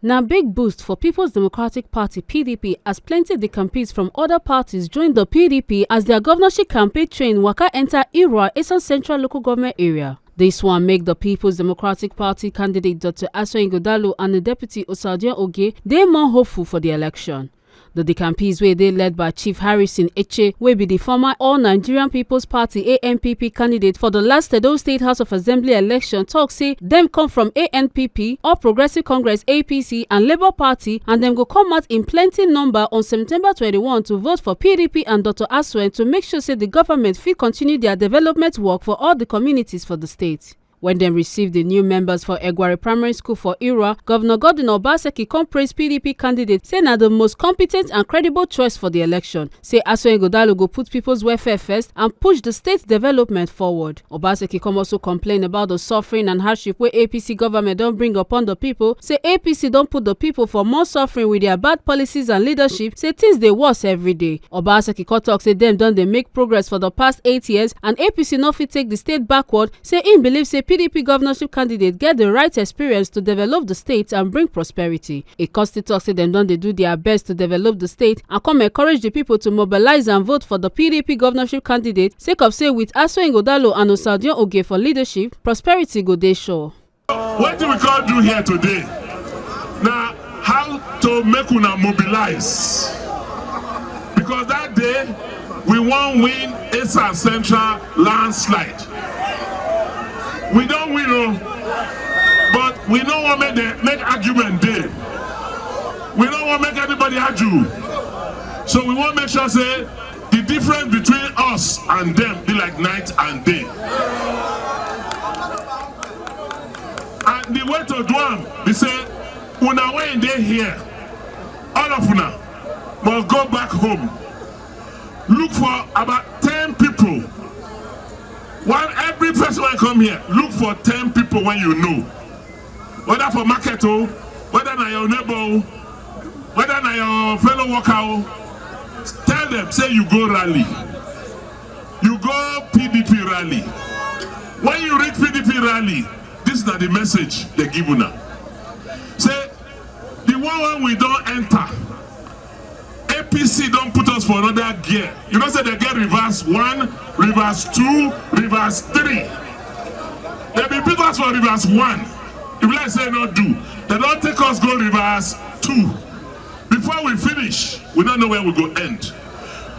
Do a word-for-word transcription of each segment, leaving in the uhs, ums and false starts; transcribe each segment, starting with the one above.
Na big boost for People's Democratic Party, P D P, as plenty decampees from other parties join the P D P as their governorship campaign train waka enter Irrua, Esan Central Local Government Area. This one make the People's Democratic Party candidate Doctor Aso Ighodalo and the deputy Osadion Oge dey more hopeful for the election. The decampees, wey dey led by Chief Harrison Eche, wey be the former All Nigerian People's Party, A N P P, candidate for the last Edo State House of Assembly election, talk say dem come from A N P P, All Progressive Congress, A P C, and Labour Party, and dem go come out in plenty number on September twenty-one to vote for P D P and Doctor Aswen to make sure say the government fit continue their development work for all the communities for the state. When dem receive the new members for Egwari Primary School for Irrua, Governor Godwin Obaseki come praise P D P candidate, say na the most competent and credible choice for the election. Say Aso Ighodalo go put people's welfare first and push the state development forward. Obaseki come also complain about the suffering and hardship wey A P C government don bring upon the people. Say A P C don put the people for more suffering with their bad policies and leadership. Say things dey worse every day. Obaseki come talk say dem don dey make progress for the past eight years and A P C no fit take the state backward. Say im believe say P D P governorship candidate get the right experience to develop the state and bring prosperity. E come still talk say dem don dey do their best to develop the state and come encourage the people to mobilize and vote for the P D P governorship candidate, sake of say with Aso Ighodalo and Osadion Oge for leadership, prosperity go dey sure. Wetin we come do here today na how to make una mobilize, because that day we wan win Esan Central landslide. We don win o, but we no wan make dem make argument dey. We no wan make anybody argue. So we wan make sure say the difference between us and dem be like night and day. And the way to do am be say una wey dey here, all of una must go back home, look for about ten people. One, every person wey come here, look for ten people wey you know, whether for market o, whether na your neighbor o, whether na your fellow worker o. Tell them say you go rally, you go P D P rally. When you reach P D P rally, this na the message they give una. Say the one wey we don enter, A P C don put us for another gear. You know say they get reverse one, reverse two, reverse three. They bin put us for reverse one. E be like say no do. They don take us go reverse two. Before we finish, we no know where we go end.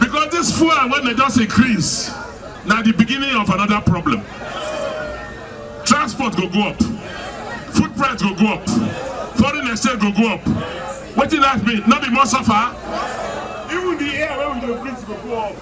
Because this fuel wey dey just increase na the beginning of another problem. Transport go go up, food price go go up, foreign exchange go go up. Wetin that mean? No be more suffer? Even the air wey we dey breathe go go up.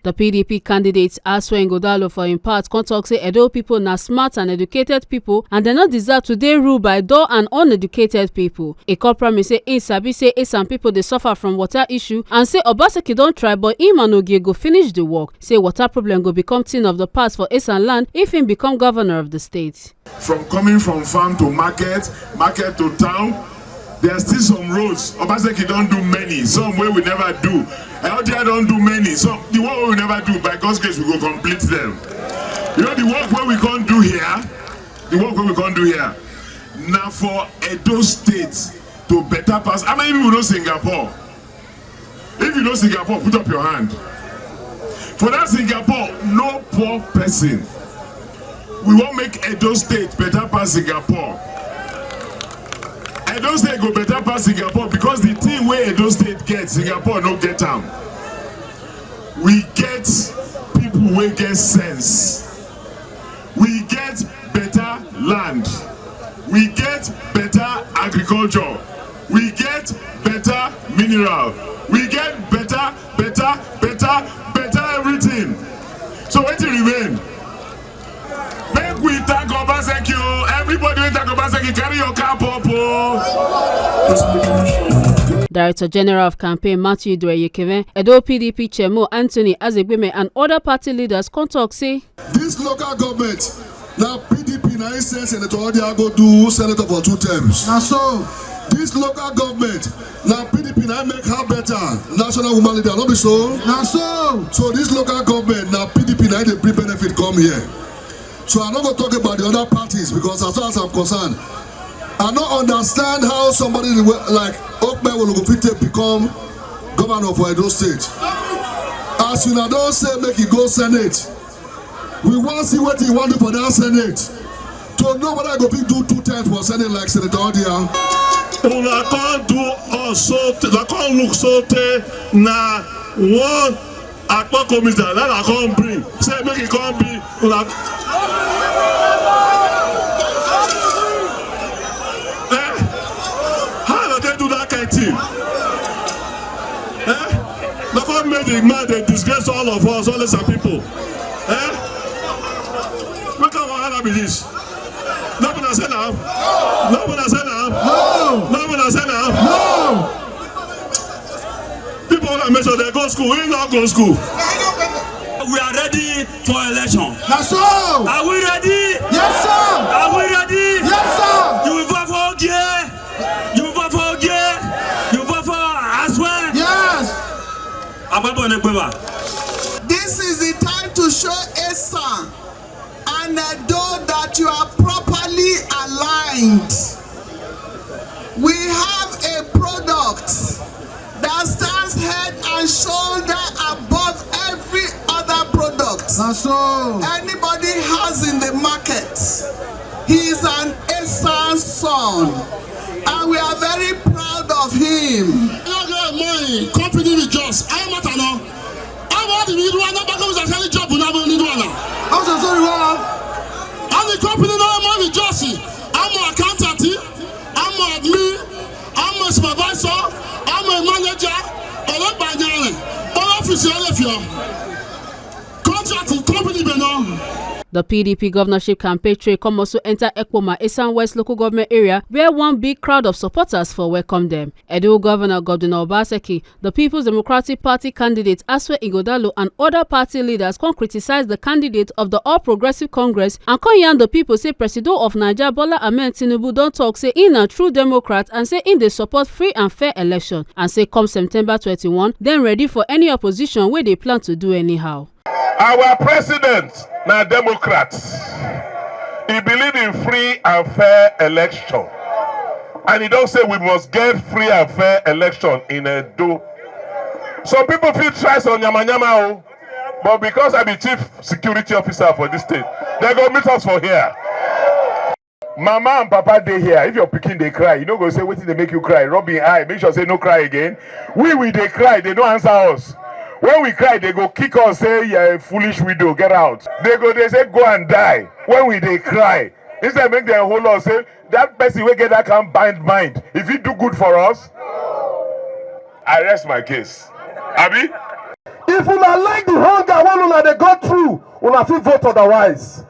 The P D P candidate Aso Ighodalo for im part come talk say Edo people na smart and educated people and dem no deserve to dey ruled by dull and uneducated people. E come promise say im sabi say Esan people dey suffer from water issue and say Obaseki don try but im and Oge go finish the work. Say water problem go become thing of the past for Esan land if im become governor of the state. From coming from farm to market, market to town, there are still some roads. Obaseki don do many, some wey we never do. Eldia don do many, some the one wey we never do, by God's grace we go complete them. You know the work wey we come do here, the work wey we come do here na for Edo State to better pass. How many people know Singapore? If you know Singapore, put up your hand. For that Singapore, no poor person. We wan make Edo State better pass Singapore. Edo State go better pass Singapore because the thing wey Edo State get, Singapore no get am. We get people wey get sense. We get better land. We get better agriculture. We get better mineral. We get better, better, better, better everything. So wetin remain? Make we thank Obaseki o. Everybody wey thank Obaseki, carry your cap up o. Director General of Campaign Matthew Idweyekeve, Edo P D P Chairman Anthony Azegbeme and other party leaders come talk say this local government na P D P na im send Senator Odia go do senator for two terms. Na so. This local government na P D P na im make her better national woman leader, no be so? Na so. So this local government na P D P na im dey bring benefit come here. So I no go talk about the other parties because as far as I'm concerned, I no understand how somebody the way- like Okpebholo go fit take become governor for Edo State. As una don say make e go Senate, we wan see wetin e wan do for that Senate to know whether e go fit do two terms for Senate like Senator Odia. Una come do us so, una come look so tey na one Akpoko Mister Lala come bring. Say make e come be una. Eh? How dem take do that kind thing? Eh? No come make the man dey disgrace all of us, all these people. Eh? Which kind wahala be this? No be una say na? No be una say na? No. No be una say na? No. People wey I mention, dem go school, he no go school. We are ready for election. Na so. Are we ready? Yes, sir. Are we ready? Yes, sir. You will vote for Ogie. You will vote for Ogie. You will vote for Aswe. Yes. Agbabo ne gbeba. This is the time to show Esan and Edo that you are properly aligned. We have a product that stands head and shoulder above every other product. Na so. Anybody has in the market. He is an Esan son, and we are very proud of him. Company with just, I matter now. Awa di middle one, no back with actually job, we never need one. I'm so sorry, what? And the company now, I'm on the Josie. I'm an accountant, I'm an admin, I'm a supervisor, I'm a manager, all up by the all office, all of you. Contract in company, Benin. The P D P governorship campaign trail come also enter Ekpoma, Esan West local government area, where one big crowd of supporters for welcome them. Edo Governor Godwin Obaseki, the People's Democratic Party candidate Aswe Ighodalo, and other party leaders come criticize the candidate of the All Progressive Congress and come yarn the people say Presido of Naija Bola Ahmed Tinubu don talk say he na true Democrat and say he dey support free and fair election and say come September twenty-one, dem ready for any opposition wey dey plan to do anyhow. Our president na Democrat. He believe in free and fair election. And he don say we must get free and fair election in Edo. Some people fit try some yamayama o, but because I be chief security officer for this state, dem go meet us for here. Mama and papa dey here. If your pikin dey cry, you no go say wetin dey make you cry. Rub him eye, make sure say no cry again. We, we dey cry, dem no answer us. When we cry, dem go kick us, say you are a foolish widow, get out. Dem go dey say go and die when we dey cry. Instead, make dem hold us, say that person wey get that kind bind mind, if he do good for us, I rest my case. Abi? If una like the hunger wey una dey go through, una fit vote otherwise.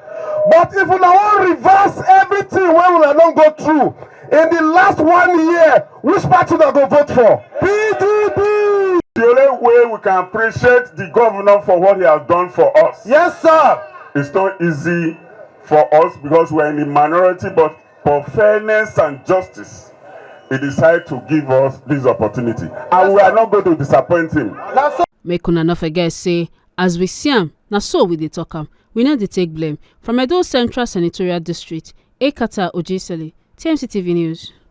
But if una wan reverse everything wey una don go through in the last one year, which party una go vote for? P D P. The only way we can appreciate the governor for what he has done for us. Yes, sir. It's not easy for us because we're in the minority, but for fairness and justice, he decided to give us this opportunity. And we are not going to disappoint him. Make una no forget say, as we see am, na so we dey talk am. We no dey take blame. From Edo Central Senatorial District, Ekata Ojisele, T M C T V News.